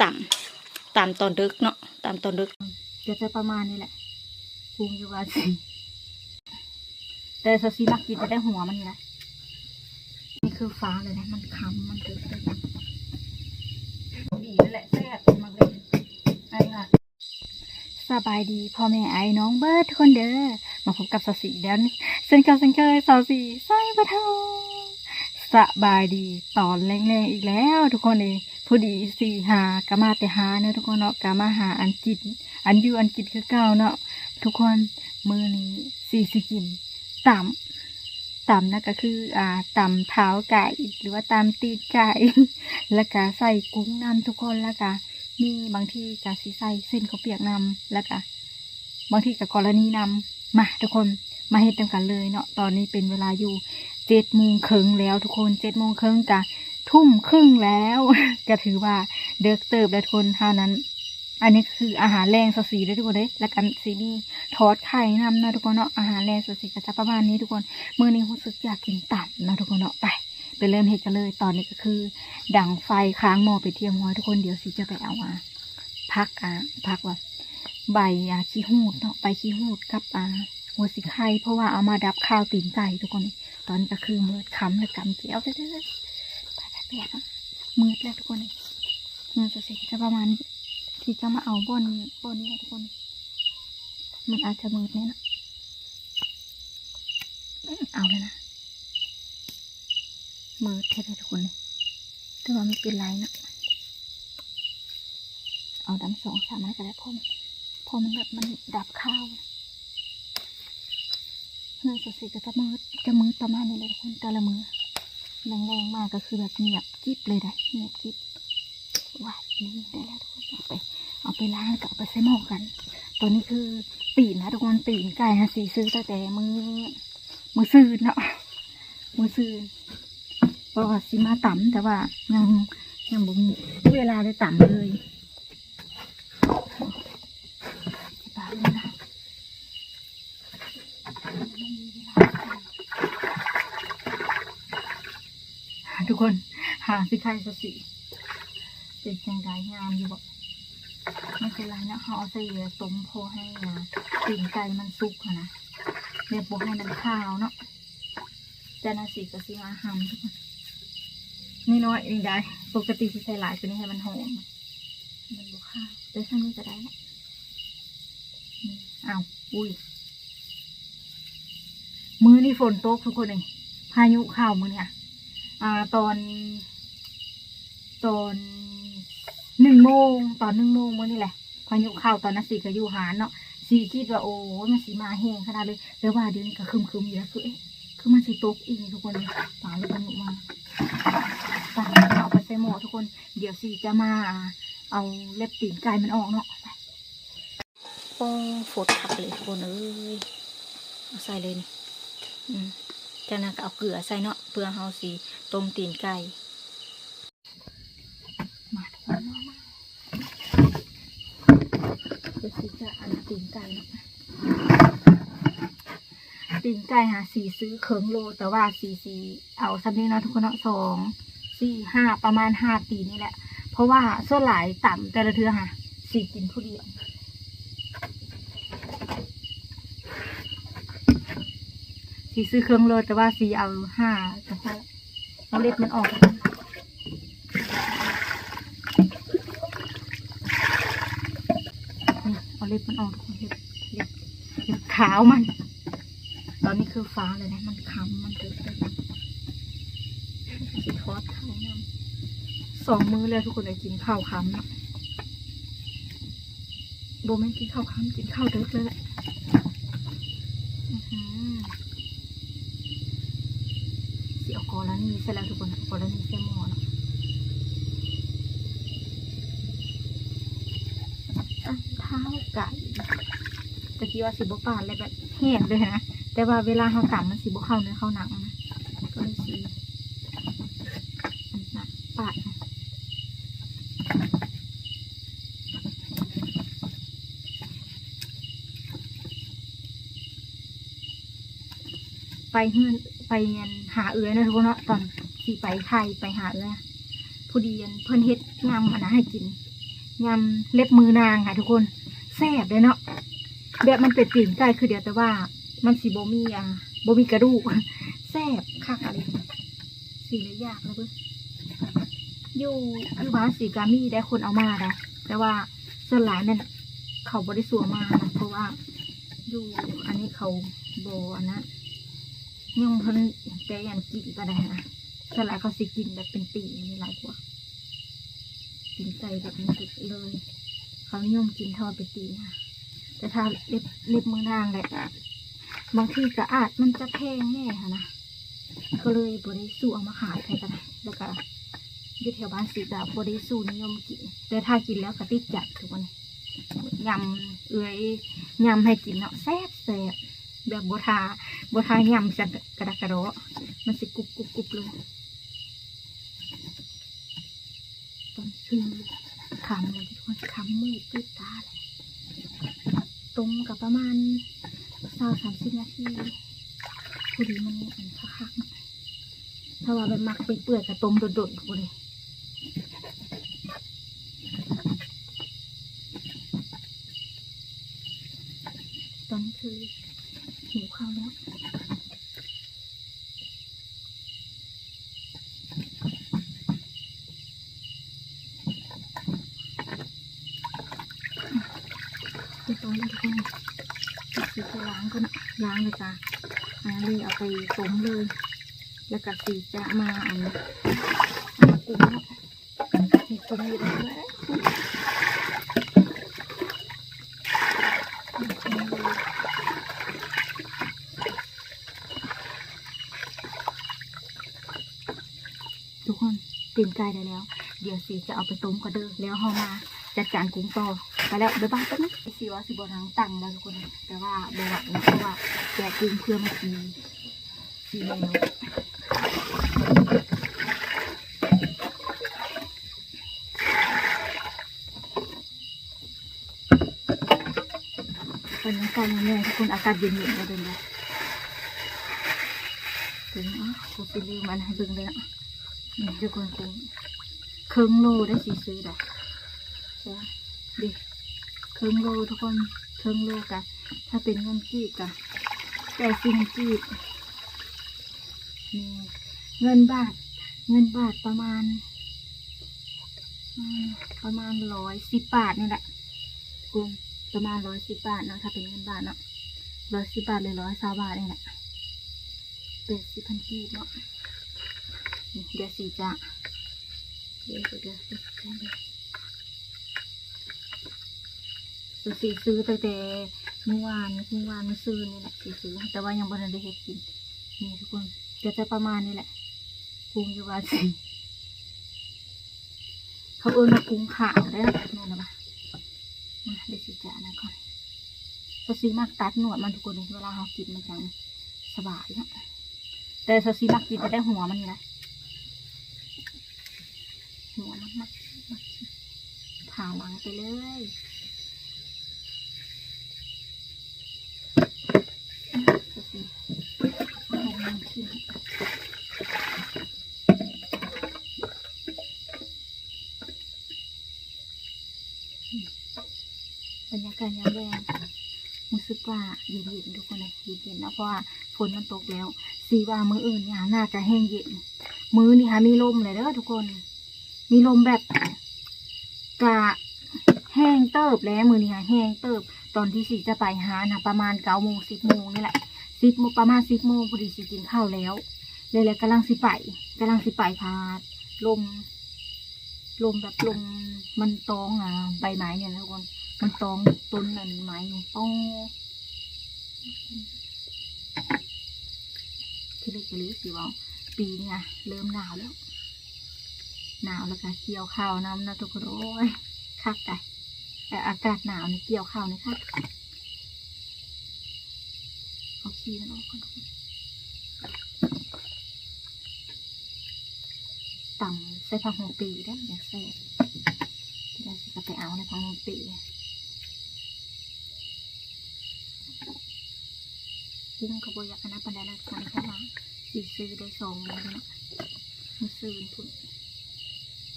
ຕຳ ຕຳຕອນດຶກເນາະ ຕຳຕອນດຶກ ກໍຈະປະມານນີ້ແຫຼະ ປຸງຢູ່ວ່າ ແຕ່ຊາວສີມັກກິນແຕ່ຫົວມັນນີ້ນະ. ນີ້ຄືຟ້າເລີຍນະ ມັນຄ່ຳ ມັນເກີດຂຶ້ນ ດີແຫຼະ ແຊບ ມັກເລີຍ ອັນນີ້ ສະບາຍດີພໍ່ແມ່ອ້າຍນ້ອງເບິດທຸກຄົນເດີ ມາພົບກັບຊາວສີອີກແລ້ວ ເຊັ່ນເກົ່າເຊັ່ນເຄີຍ ຊາວສີໄຊບະທອງ. ສະບາຍດີຕອນແລງໆອີກແລ້ວທຸກຄົນເອີຍ ພໍດີສີຫາ ກະມາແຕ່ຫາເນາະທຸກຄົນເນາະ ກະມາຫາອັນກິນ ອັນຢູ່ອັນກິນຄືເກົ່າເນາະທຸກຄົນ. ມື້ນີ້ສີຊິກິນຕຳ ຕຳນະ ກະຄື ອ່າ ຕຳເທົ້າໄກ່ ຫຼືວ່າຕຳຕີນໄກ່ ແລ້ວກະໃສ່ກຸ້ງນຳທຸກຄົນ ແລ້ວກະ ມີບາງທີກະຊິໃສ່ເສັ້ນເຂົ້າປຽກນຳ ແລ້ວກະບາງທີກະກໍລະນີນຳ. ມາທຸກຄົນ ມາເຮັດນຳກັນເລີຍເນາະ. ຕອນນີ້ເປັນເວລາຢູ່ເຈັດໂມງເຄິ່ງແລ້ວທຸກຄົນ ເຈັດໂມງເຄິ່ງ ກະທຸ່ມເຄິ່ງແລ້ວ ກະຖືວ່າເດິກເຕີບແລ້ວທຸກຄົນ. ເທົ່ານັ້ນ ອັນນີ້ຄືອາຫານແລງຊາວສີເດີທຸກຄົນເດີ ແລ້ວກະຊິມີທອດໄຂ່ນຳເນາະທຸກຄົນເນາະ. ອາຫານແລງຊາວສີກະຈະປະມານນີ້ທຸກຄົນ. ມື້ນີ້ຮູ້ສຶກຢາກກິນຕຳເນາະທຸກຄົນເນາະ ໄປ ໄປເລີ່ມເຮັດກັນເລີຍ. ຕອນນີ້ກໍຄືດັງໄຟຄ້າງໝໍ້ເປັນທີ່ຮຽບຮ້ອຍທຸກຄົນ. ດຽວສີຈະໄປເອົາ ອ່າ ຜັກ ອ່າ ຜັກວ່າ ໃບ ອ່າ ຂີ້ຫູດເນາະ ໃບຂີ້ຫູດກັບ ອ່າ ຫົວສີໄຄ ເພາະວ່າເອົາມາດັບຄາວຕີນໄກ່ທຸກຄົນ. ຕອນນີ້ກໍຄືມືດຄ່ຳແລ້ວ ກຳແຈ່ວ ໄປໆໆ ມືດແລ້ວທຸກຄົນ. ເຮືອນຊາວສີຈະປະມານນີ້ ທີ່ຈະມາເອົາບ່ອນ ບ່ອນນີ້ແຫຼະທຸກຄົນ. ມັນອາດຈະມືດແດ່ເນາະ ເອົາແລ້ວນະ. ມືດແທ້ໆທຸກຄົນເອີຍ ແຕ່ວ່າມັນເປັນໄລເນາະ. ເອົາດຳສອງສາມອັນກໍໄດ້ ເພາະ ເພາະມັນແບບ ມັນດັບຄາວ. ເຮືອນຊາວສີກໍຈະມືດ ຈະມືດປະມານນີ້ແຫຼະທຸກຄົນ ແຕ່ລະມື້ ແລງໆມາກໍຄືແບບງຽບກິບເລີຍໄດ໋ ງຽບກິບ. ວ້າຍ ນີ້ໄດ້ແລ້ວທຸກຄົນ ເອົາໄປ ເອົາໄປລ້າງ ແລ້ວກໍເອົາໄປໃສ່ໝໍ້ກັນ. ຕອນນີ້ຄືຕີນນະທຸກຄົນ ຕີນໄກ່ຫາສີຊື້ຕັ້ງແຕ່ມື້ ມື້ຊືນເນາະ ມື້ຊືນ ເພາະວ່າຊິມາຕຳ ແຕ່ວ່າຍັງ ຍັງບໍ່ມີເວລາໄດ້ຕຳເລີຍ. ທຸກຄົນ ຫາຊິໄຂ່ຊະສີ ເປັນຈັ່ງໃດ ງາມຢູ່ບໍ່? ບໍ່ເປັນໄລເນາະ ເຮົາເອົາໃສ່ເຫຍື່ອຕົ້ມ ພໍໃຫ້ ອ່າ ຕີນໄກ່ມັນສຸກຫັ້ນນະ ແບບບໍ່ໃຫ້ມັນຄາວເນາະ. ເຈົ້າໜ້າທີ່ກໍຊິມາຫຳທຸກຄົນ ນ້ອຍໆເອງໄດ໋ ປົກກະຕິຊິໃສ່ຫຼາຍກວ່ານີ້ໃຫ້ມັນຫອມ ມັນບໍ່ຄາວ ແຕ່ສ່ຳນີ້ກໍໄດ້ລະ. ອ້າວ ອຸ້ຍ ມື້ນີ້ຝົນຕົກທຸກຄົນເອີຍ ພາຍຸເຂົ້າມື້ນີ້ ອ່າ ຕອນ ຕອນໜຶ່ງໂມງ ຕອນໜຶ່ງໂມງມື້ນີ້ແຫຼະ ພາຍຸເຂົ້າ. ຕອນນັ້ນສີກໍຢູ່ຮ້ານເນາະ ສີຄິດວ່າ ໂອ້ຍ ມັນຊິມາແຮງຂະໜາດເລີຍ ແຕ່ວ່າດຽວນີ້ກໍຄຶມໆຢູ່ແລ້ວ ຄື ເອະ ຄືມັນຊິຕົກອີກນີ້ທຸກຄົນເອີຍ. ຕາຍແລ້ວ ພາຍຸມາ ຕາຍແລ້ວ ເອົາໄປໃສ່ໝໍ້ທຸກຄົນ. ດຽວສີຈະມາເອົາເລັບຕີນໄກ່ມັນອອກເນາະ. ໂອ້ ຟົດຄັກເລີຍທຸກຄົນເອີຍ ເອົາໃສ່ເລີຍນີ້ ອືມ ຈາກນັ້ນກໍເອົາເກືອໃສ່ເນາະ ເພື່ອເຮົາຊິຕົ້ມຕີນໄກ່. ມາທຸກຄົນ ມາ ມາ ດຽວສີຈະອັນຕີນໄກ່ເນາະ ຕີນໄກ່ຫາສີຊື້ເຄິ່ງໂລ ແຕ່ວ່າສີ ສີເອົາສ່ຳນີ້ເນາະທຸກຄົນເນາະ ສອງ ສີ່ ຫ້າ ປະມານຫ້າຕີນນີ້ແຫຼະ ເພາະວ່າສ່ວນຫຼາຍຕຳແຕ່ລະເທື່ອຫາສີກິນຜູ້ດຽວ. ສີຊື້ເຄິ່ງໂລ ແຕ່ວ່າສີເອົາຫ້າ ກໍພໍ ເອົາເລັບມັນອອກ ນີ້ ເອົາເລັບມັນອອກ ເລັບ ເລັບຂາວມັນ. ຕອນນີ້ຄືຟ້າເລີຍນະ ມັນຄ່ຳ ມັນເກີດ ຊິທອດເຂົ້ານຳ. ສອງມື້ແລ້ວທຸກຄົນໄດ້ກິນເຂົ້າຄ່ຳເນາະ ບໍ່ແມ່ນກິນເຂົ້າຄ່ຳ ກິນເຂົ້າເດິກເລີຍແຫຼະ. ອື ຊິເອົາກໍລະນີໃສ່ແລ້ວທຸກຄົນ ກໍລະນີໃສ່ໝໍ້ເນາະ. ຕຳເທົ້າໄກ່ ຕະກີ້ວ່າຊິບໍ່ປາດ ແລ້ວແບບແຫ້ງເລີຍນະ ແຕ່ວ່າເວລາເຮົາຕຳມັນຊິບໍ່ເຂົ້າເນື້ອເຂົ້າໜັງນະ ກໍເລີຍຊິ ອັນນັ້ນ ປາດ ໄປເຮືອນ ໄປອັນຫາເອື້ອຍເນາະທຸກຄົນເນາະ ຕອນຊິໄປໄທ ໄປຫາເອື້ອຍ ພໍດີອັນເພິ່ນເຮັດຍຳອັນນັ້ນໃຫ້ກິນ ຍำเล็บมือนางค่ะทุกคน แซ่บเลยเนาะ แบบมันเป็นตีนไก่คือเดียว แต่ว่ามันสิบ่มี อ่า บ่มีกระดูก แซ่บคักอะลี สีเลยอยากแล้วเบิ่ง อยู่ อยู่บ้านสีกามีได้คนเอามาได้ แต่ว่าส่วนหลายแม่นเขาบ่ได้สั่วมานะ เพราะว่าอยู่อันนี้เขาบ่อันนั้น ยังบ่ทันได้อันกินปานใดหั้นนะ ส่วนหลายเขาสิกินแบบเป็นตีนนี่หลายกว่า ตีนไก่แบบนี้เลย เขานิยมกินทอดเป็นตีนนะ แต่ถ้าเล็บ เล็บมือนางแหละ บางทีก็อาจมันจะแพงแน่หั้นนะ ก็เลยบ่ได้ซื้อเอามาขายใครก็ได้ แล้วก็อยู่แถวบ้านสีก็บ่ได้ซื้อนิยมกิน แต่ถ้ากินแล้วก็ติดใจทุกคน ยำเอื้อยยำให้กินเนาะ แซ่บๆ แบบบ่ทา บ่ทายำจักกระดะกระเดาะ มันสิกรุบๆๆ เลย ตอนคืนค่ำเลยทุกคน ค่ำมืดปิดตาเลย ต้มก็ประมาณซาวสามสิบนาที พอดีมันอันคักๆ ถ้าว่าแบบมักเปื่อยๆ ก็ต้มโดนๆ พอดี ตอนนี้คือหิวข้าวแล้ว เรียบร้อยแล้วทุกคน ก็สิจะล้างก่อน ล้างแล้วก็ อ่า เลยเอาไปต้มเลย แล้วก็สิจะมา อัน เอามาปรุงเนาะ มีปรุงอยู่แล้ว ทุกคน ตีนไก่ได้แล้ว เดี๋ยวสิจะเอาไปต้มก่อนเด้อ แล้วเฮามาจัดจานกุ้งต่อ ไปแล้ว บ๊ายบาย แป๊บนึง สิว่าสิบ่นั่งตังแล้วทุกคน แต่ว่าบ่ไหวแล้ว เพราะว่าแกะกุ้งเพื่อมากิน สิแล้ว บรรยากาศยามแลงทุกคน อากาศเย็นๆ แล้วเด้อ เอ้า กูสิลืมอันให้เบิ่งเลยเนาะ นี่ทุกคน กุ้งเคิ่งโลได้สิซื้อดอก เด้ เคิ่งโลทุกคน เคิ่งโลกะ ถ้าเป็นเงินกีบกะแปดสิบกีบ นี่ เงินบาท เงินบาทประมาณ อืม ประมาณร้อยสิบบาทนี่แหละ กลม ประมาณร้อยสิบบาทเนาะ ถ้าเป็นเงินบาทเนาะ ร้อยสิบบาทหรือร้อยซาวบาทนี่แหละ แปดสิบพันกีบเนาะ นี่ เดี๋ยวสิจะ เดี๋ยว เดี๋ยว เดี๋ยว เดี๋ยว สาวสีซื้อตั้งแต่มื้อวาน มื้อวานมื้อซืนนี่แหละ สีซื้อ แต่ว่ายังบ่ทันได้เฮ็ดกิน นี่ทุกคน ก็จะประมาณนี้แหละ กุ้งอยู่ว่าสิ เขาเอิ้นว่ากุ้งขาวได้นะ แม่นบ่ มา เดี๋ยวสิจะอันนั้นก่อน สาวสีมักตัดหนวดมันทุกคน เวลาเฮากินมันจั่งสบายเนาะ แต่สาวสีมักกินแต่หัวมันนี่นะ หัวมันมัก มัก ผ่าหลังไปเลย สาวสี เอาหนังขึ้น บรรยากาศยามแลง รู้สึกว่าเย็นๆ ทุกคนเอ้ย เย็นๆ เนาะ เพราะว่าฝนมันตกแล้ว สีว่ามื้ออื่นนี่หาน่าจะแฮงเย็น มื้อนี้หามีลมเลยเด้อทุกคน มีลมแบบ กะแฮงเติบแหละ มื้อนี้หาแฮงเติบ ตอนที่สีจะไปหานะ ประมาณเก้าโมง สิบโมงนี่แหละ สิบโมง ประมาณสิบโมงพอดี สีกินข้าวแล้ว แล้ว แล้วกำลังสิไป กำลังสิไป พาดลม ลมแบบลมมันตอง อ่า ใบไม้เนี่ยนะทุกคน มันตองต้นนั้นไม้นี่ ตอง ทีเล็กทีเล็กสิเว้า ปีนี้นะ เริ่มหนาวแล้ว หนาวแล้วก็เกี่ยวข้าวนำนะทุกคน โอ้ย คักอะ แต่อากาศหนาวนี่เกี่ยวข้าวนี่คัก เอาขี้มันออกก่อน ตำใส่ผักหัวปีเด้อ อยากแซ่บ เดี๋ยวสิก็ไปเอาในผักหัวปี กุ้งก็บ่อยากอันนั้นปานใดนะทุกคน เพราะว่าสิซื้อได้สองมื้อเนาะ มื้อซืนพุ้น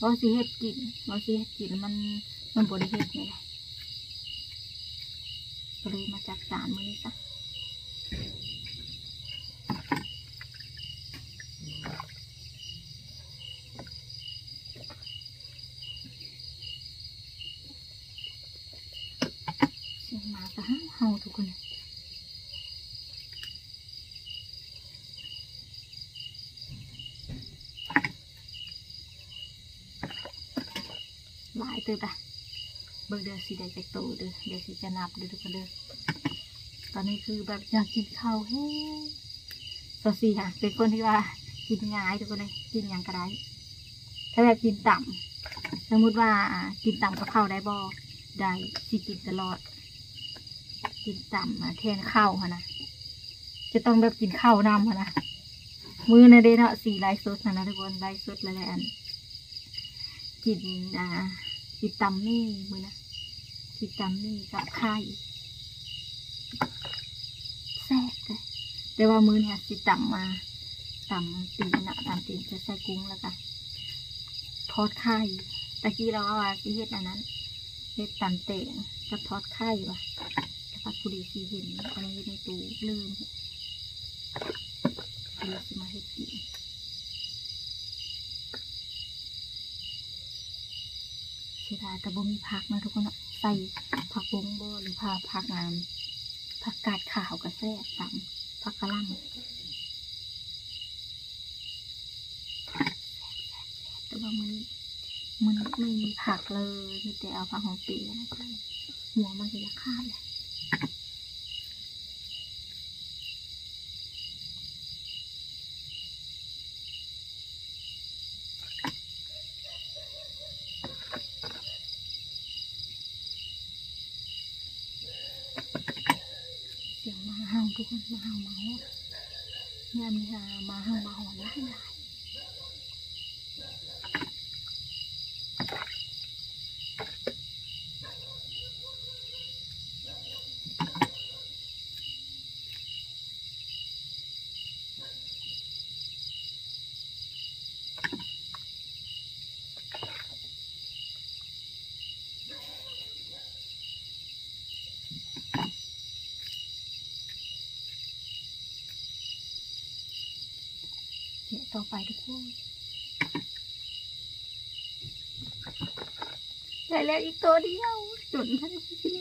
ว่าสิเฮ็ดกิน ว่าสิเฮ็ดกิน มัน ມັນບໍ່ໄດ້ເຮັດນີ້ແຫຼະ ກໍເລີຍມາຈັດຈານມື້ນີ້ຊະ. ສຽງໝາກະເຫົ່າໆ ທຸກຄົນ. ຫຼາຍເຕີບລະ ເບິ່ງເດີ ຊິໄດ້ຈັກໂຕເດີ ດຽວຊິຈະນັບເດີທຸກຄົນເດີ. ຕອນນີ້ຄືແບບຢາກກິນເຂົ້າແຮງ. ຊາວສີ່ຫະ ເປັນຄົນທີ່ວ່າກິນງ່າຍທຸກຄົນເດີ ກິນຫຍັງກະໄດ້. ຖ້າແບບກິນຕຳ ສົມມຸດວ່າ ອາ ກິນຕຳກັບເຂົ້າໄດ້ບໍ່? ໄດ້ ຊິກິນຕະຫຼອດ ກິນຕຳ ອາ ແທນເຂົ້າຫັ້ນນະ ຈະຕ້ອງແບບກິນເຂົ້ານຳຫັ້ນນະ. ມື້ນັ້ນເດ້ເນາະ ຊິໄລຟ໌ສົດຫັ້ນນະທຸກຄົນ ໄລຟ໌ສົດແລ້ວແຫຼະ ອັນ ກິນ ອ່າ ກິນຕຳໝີ່ມື້ນະ ກິນຕຳໝີ່ກັບໄຂ່ ແຊບເດ້. ແຕ່ວ່າມື້ນີ້ຊິຕຳ ອ່າ ຕຳຕີນເນາະ ຕຳຕີນຈະໃສ່ກຸ້ງ ແລ້ວກະທອດໄຂ່. ຕະກີ້ລາວວ່າຊິເຮັດອັນນັ້ນ ເຮັດຕຳແຕງກັບທອດໄຂ່ວ່າ ແຕ່ວ່າພໍດີຊິເຫັນອັນນີ້ໃນຕູ້ ລືມ ເລີຍຊິມາເຮັດກິນ. ເສຍດາຍແຕ່ບໍ່ມີຜັກນະທຸກຄົນເນາະ ໃສ່ຜັກບົ້ງບໍ່ ຫຼືຜັກ ຜັກ ອັນ ຜັກກາດຂາວກະແຊບ ຕຳຜັກກະຫຼ່ຳ. ແຕ່ວ່າມື້ນີ້ ມື້ນີ້ບໍ່ມີຜັກເລີຍ ມີແຕ່ເອົາຜັກຫອມເປຍມາໃສ່ ຫົວມັນກະຢາກຂາດແຫຼະ. ສຽງໝາເຫົ່າທຸກຄົນ ໝາເຫົ່າ ໝາຫອນ ຍາມນີ້ຫາໝາເຫົ່າ ໝາຫອນຫຼາຍໆ. ແກະຕໍ່ໄປທຸກຄົນ. ໄດ້ແລ້ວອີກໂຕດຽວ ຈົນທັນກິນ.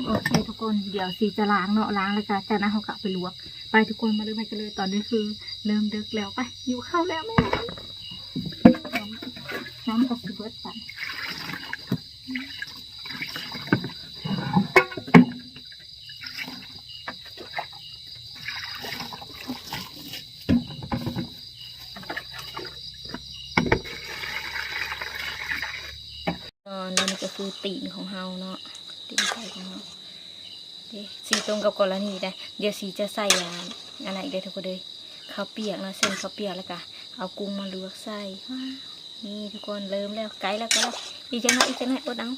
ໂອເຄທຸກຄົນ ດຽວຊິຈະລ້າງເນາະ ລ້າງແລ້ວກະຈາກນັ້ນເຮົາກະເອົາໄປລວກ. ໄປທຸກຄົນ ມາເລີ່ມເຮັດກັນເລີຍ. ຕອນນີ້ຄືເລີ່ມດຶກແລ້ວ ໄປ ຫິວເຂົ້າແລ້ວແມ່. ນ້ຳ ນ້ຳກະຊິເບິດໄປ. ຕອນນີ້ກະຄືຕີນຂອງເຮົາເນາະ ຕີນໄກ່ຂອງເຮົາເດ້ ຊິຕົງກັບກໍລະນີໄດ໋. ດຽວຊິຈະໃສ່ ອາ ອັນນັ້ນອີກເດີທຸກຄົນເດີ ເຂົ້າປຽກເນາະ ເສັ້ນເຂົ້າປຽກ ແລ້ວກະເອົາກຸ້ງມາລວກໃສ່. ວ້າວ ນີ້ທຸກຄົນ ເລີ່ມແລ້ວ ໃກ້ແລ້ວ ໃກ້ແລ້ວ ອີກຈັກໜ້ອຍ ອີກຈັກໜ້ອຍ ອົດເອົາ.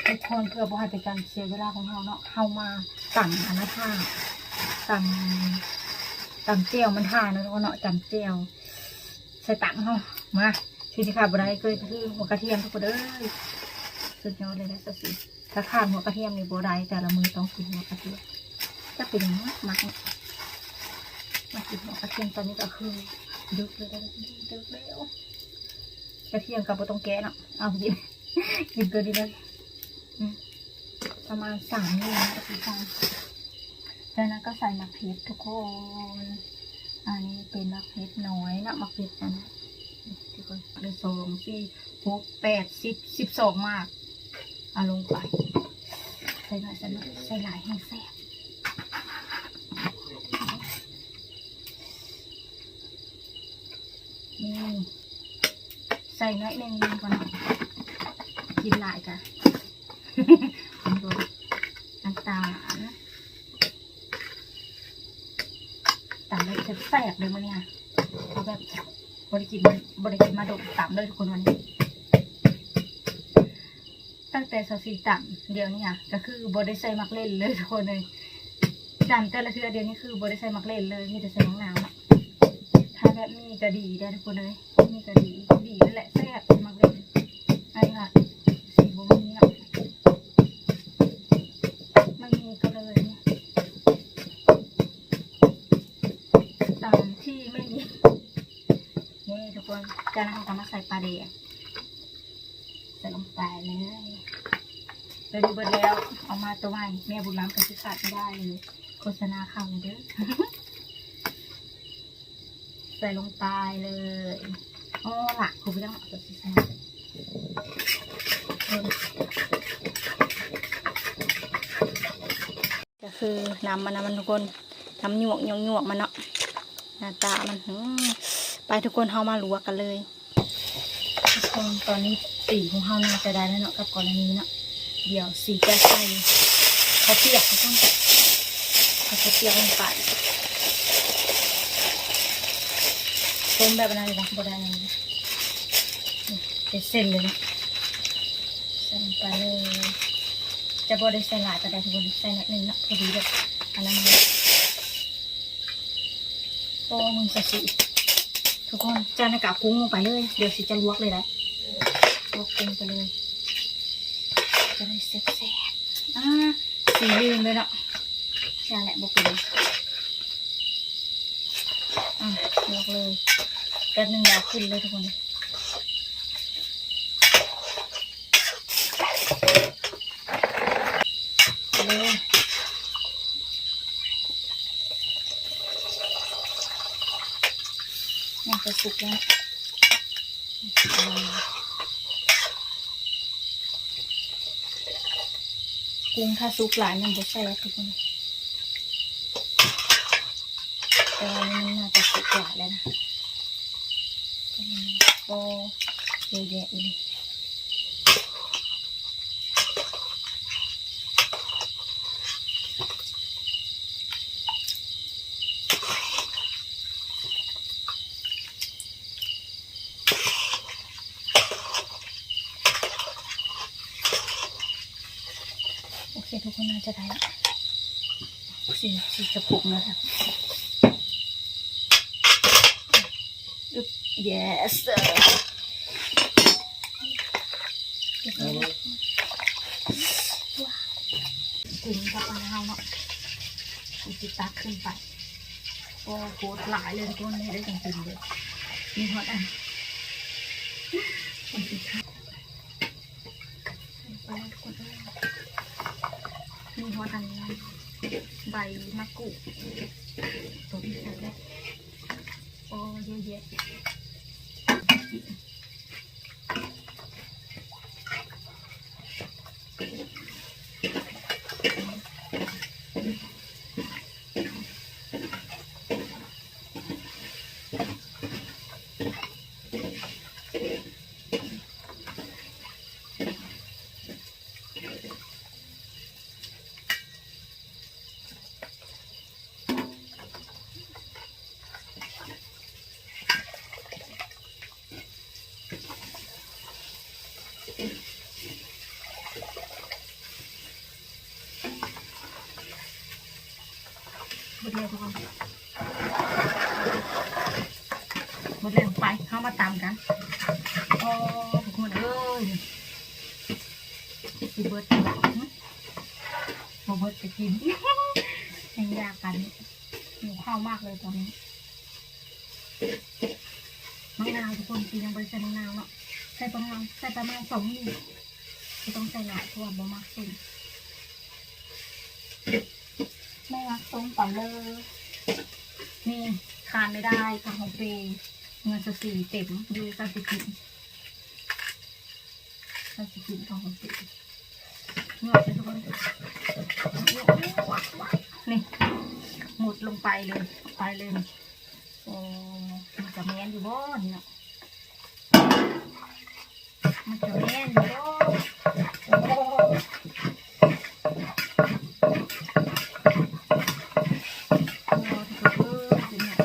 ທຸກຄົນ ເພື່ອບໍ່ໃຫ້ເປັນການເສຍເວລາຂອງເຮົາເນາະ ເຮົາມາຕຳອັນນັ້ນຖ້າ ຕຳ ຕຳແຈ່ວມັນຖ້າເນາະ ທຸກຄົນເນາະ ຕຳແຈ່ວໃສ່ຕັງເຮົາ. ມາ ສິ່ງທີ່ຂາດບໍ່ໄດ້ກໍຄືຫົວກະທຽມ ທຸກຄົນເອີຍ ສຸດຍອດເລີຍນະ ຊາວສີ່. ຖ້າຂາດຫົວກະທຽມນີ້ບໍ່ໄດ້ ແຕ່ລະມື້ຕ້ອງກິນຫົວກະທຽມ ຈັກເປັນຫຍັງ ມັກ ມັກ ມັກກິນຫົວກະທຽມ. ຕອນນີ້ກະຄືດຶກແລ້ວ ດຶກແລ້ວ ກະທຽມກະບໍ່ຕ້ອງແກະເນາະ ເອົາກິນ ກິນໂຕນີ້ເລີຍ. ອືມ ປະມານສາມໂມງກະຊິພໍ. ຈາກນັ້ນກະໃສ່ໝາກເຜັດທຸກຄົນ ອັນນີ້ເປັນໝາກເຜັດນ້ອຍເນາະ ໝາກເຜັດອັນ ທຸກຄົນ ເລີຍ ສອງ ສີ່ ຫົກ ແປດ ສິບ ສິບສອງໝາກ ເອົາລົງໄປ. ໃສ່ໜ້ອຍ ໃສ່ໜ້ອຍ ໃສ່ຫຼາຍແຮງແຊບ. ນີ້ ໃສ່ໜ້ອຍໜຶ່ງກ່ອນ ກິນຫຼາຍກະ ນ້ຳຕານ ຕຳໄດ້ແຊບໆເດີມື້ນີ້. ແບບບໍ່ໄດ້ກິນ ບໍ່ໄດ້ກິນມາດົນ ຕຳເລີຍທຸກຄົນ ວັນນີ້ ຕັ້ງແຕ່ຊາວສີ່ຕຳ ດຽວນີ້ຫະ ກໍຄືບໍ່ໄດ້ໃສ່ໝາກເລັ່ນເລີຍທຸກຄົນເອີຍ. ຕຳແຕ່ລະເທື່ອດຽວນີ້ຄືບໍ່ໄດ້ໃສ່ໝາກເລັ່ນເລີຍ ມີແຕ່ໃສ່ໝາກນາວເນາະ. ຖ້າແບບມີກໍດີເດ້ທຸກຄົນເອີຍ ມີກໍດີ ດີນັ້ນແຫຼະ ແຊບໝາກເລັ່ນ. ອັນນີ້ຫະ ສີບໍ່ມີເນາະ ມັນມີກໍເລີຍ ຕຳທີ່ໄມ່ມີ. ນີ້ທຸກຄົນ ຈາກນັ້ນເຮົາກໍມາໃສ່ປາແດກ ໃສ່ລົງໄປເລີຍ. ຕົວນີ້ເບິດແລ້ວ ເອົາມາຕົວໃໝ່ ແມ່ບຸນລ້ຳກໍຊິຂາດບໍ່ໄດ້ເລີຍ ໂຄສະນາເຂົ້າເດີ. ໃສ່ລົງໄປເລີຍ. ອໍ ລະ ຜູ້ໄປຈັ່ງ ກໍຄືນ້ຳມັນນະ ມັນທຸກຄົນ ນ້ຳຍວກໆໆມັນເນາະ ໜ້າຕາມັນ. ອື ໄປທຸກຄົນ ເຮົາມາລວກກັນເລີຍ. ທຸກຄົນ ຕອນນີ້ສີຂອງເຮົາໜ້າຈະໄດ້ແລ້ວເນາະ ກັບກໍລະນີເນາະ. ດຽວສີຈະໃສ່ເຂົ້າປຽກທຸກຄົນ ເອົາເຂົ້າປຽກລົງໄປ ຕົ້ມແບບອັນນັ້ນເລີຍນະ ບໍ່ໄດ້ອັນນັ້ນເລີຍ ເປັນເສັ້ນເລີຍເນາະ. ໃສ່ລົງໄປເລີຍ ຈະບໍ່ໄດ້ໃສ່ຫຼາຍປານໃດທຸກຄົນ ໃສ່ໜ້ອຍໜຶ່ງເນາະ ພໍດີແບບອັນນັ້ນເລີຍ. ໂອ້ ມຶງຊະຊິ ທຸກຄົນ ຈາກນັ້ນກໍເອົາກຸ້ງລົງໄປເລີຍ ດຽວຊິຈະລວກເລີຍໄດ໋ ລວກກຸ້ງໄປເລີຍ ຈະໄດ້ແຊບໆ. ອາ ສີລື່ນເລີຍເນາະ ຢ່າແຫຼະ ບໍ່ເປັນ. ອາ ລວກເລີຍ ແປັບໜຶ່ງດຽວຂຶ້ນເລີຍທຸກຄົນ. ເລີຍ ໜ້າຈະສຸກແລ້ວ. ກຸ້ງຖ້າສຸກຫຼາຍມັນບໍ່ແຊບທຸກຄົນ ແຕ່ວ່າມັນໜ້າຈະສຸກຫຼາຍແລ້ວນະ ໂອ້ ເຍອະແຍະອີ່ຫຼີ. ໂອເຄ ທຸກຄົນ ໜ້າຈະໄດ້ລະ ສີ ສີຈະປຸກນະ. ອຶບ yes ກຸ້ງກັບອັນເຮົາເນາະ ຊິຕັກຂຶ້ນໄປ. ໂອ້ ໂຄດຫຼາຍເລີຍທຸກຄົນ ນີ້ໄດ້ຈັງກິນເບິດ ມີຮອດອັນ ໄປແລ້ວທຸກຄົນເອີຍ ມີຮອດອັນໃບມະກູດ ໂອ້ ເຍອະແຍະ. ເບິດແລ້ວທຸກຄົນ ເບິດແລ້ວ ໄປ ເຮົາມາຕຳກັນ. ໂອ້ ທຸກຄົນເອີຍ ຊິເບິດບໍ່? ຫຶ ບໍ່ເບິດກໍກິນ ແຮງຢາກປານນີ້ ຫິວເຂົ້າມາກເລີຍຕອນນີ້. ໝາກນາວທຸກຄົນ ປີນີ້ຍັງບໍ່ໄດ້ໃສ່ໝາກນາວເນາະ ໃສ່ປະມານ ໃສ່ປະມານສອງໜີບ ບໍ່ຕ້ອງໃສ່ຫຼາຍ ເພາະວ່າບໍ່ມັກສົ້ມ. ແມ່ມັກສົ້ມປາເລີ ນີ້ຂາດໄມ່ໄດ້ ຜັກຫອມເປ ເງິນຊາວສີ່ເຕັມຢູ່ ຊາວສີ່ກິນ ຊາວສີ່ກິນຜັກຫອມເປ ຍອດເລີຍທຸກຄົນ ນີ້ ໝົດລົງໄປເລີຍ ໄປເລີຍນີ້. ໂອ້ ມັນຈະແມ່ນຢູ່ບໍ່ນີ້ເນາະ? ມັນຈະແມ່ນຢູ່ບໍ່? ໂອ້ ໂອ້ ທຸກຄົນເອີຍ ເປັນຫຍັງ?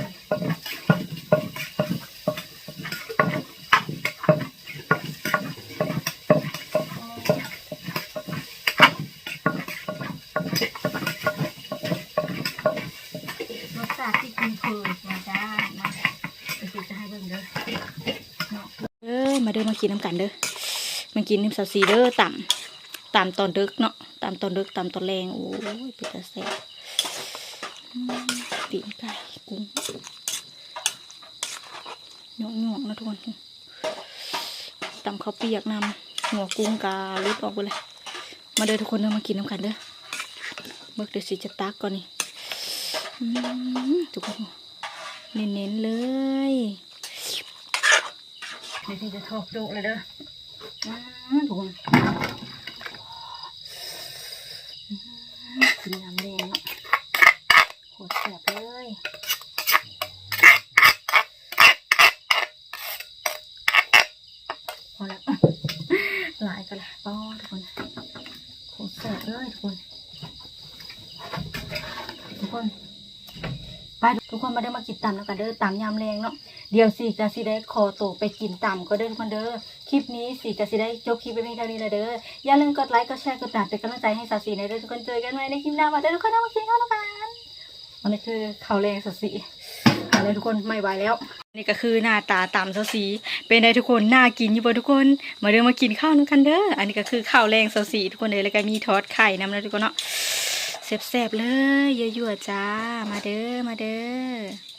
ເອີ ມາເດີ ມາກິນນຳກັນເດີ ມາກິນນຳສາວສີເດີ ຕຳ ຕຳຕອນເດິກເນາະ ຕຳຕອນເດິກ ຕຳຕອນແລງ ໂອ້ຍ ເປັນຕາແຊບ ອືມ ຕີນໄກ່ ກຸ້ງ ຍອກໆ ເນາະທຸກຄົນ ຕຳເຂົ້າປຽກນຳ ຫົວກຸ້ງກະຫຼຸດອອກເບິດເລີຍ ມາເດີທຸກຄົນເດີ ມາກິນນຳກັນເດີ ເບິ່ງ ດຽວສີຈະຕັກກ່ອນນີ້ ອືມ ທຸກຄົນ ເນັ້ນໆ ເລີຍ ດຽວສີຈະຖອກໂຈະເລີຍເດີ ອືມ ທຸກຄົນ ອືມ ກິນຍາມແລງເນາະ ໂຄດແຊບເລີຍ ພໍແລ້ວ ຫຼາຍກໍຫຼາຍ ປໍ ທຸກຄົນ ໂຄດແຊບເລີຍທຸກຄົນ ທຸກຄົນ ໄປ ທຸກຄົນ ມາເດີ ມາກິນຕຳນຳກັນເດີ ຕຳຍາມແລງເນາະ ດຽວສີກະຊິໄດ້ຂໍໂຕໄປກິນຕຳກ່ອນເດີທຸກຄົນເດີ ຄລິບນີ້ສີກະຊິໄດ້ຈົບຄລິບໄວ້ພຽງເທົ່ານີ້ແຫຼະເດີ ຢ່າລືມກົດໄລ ກົດແຊ ກົດຕິດຕາມ ເປັນກຳລັງໃຈໃຫ້ສາວສີແດ່ເດີທຸກຄົນ ເຈີກັນໃໝ່ໃນຄລິບໜ້າ ມາເດີທຸກຄົນ ເຮົາມາກິນເຂົ້ານຳກັນ ອັນນີ້ຄືເຂົ້າແລງສາວສີ ມາເດີທຸກຄົນ ໄມ່ໄຫວແລ້ວ ນີ້ກະຄືໜ້າຕາຕຳສາວສີ ເປັນໃດທຸກຄົນ ໜ້າກິນຢູ່ບໍ່ທຸກຄົນ ມາເດີ ມາກິນເຂົ້ານຳກັນເດີ ອັນນີ້ກະຄືເຂົ້າແລງສາວສີທຸກຄົນເດີ ແລ້ວກະມີທອດໄຂ່ນຳເນາະທຸກຄົນເນາະ ແຊບໆ ເລີຍ ຍົວໆ ຈ້າ ມາເດີ ມາເດີ.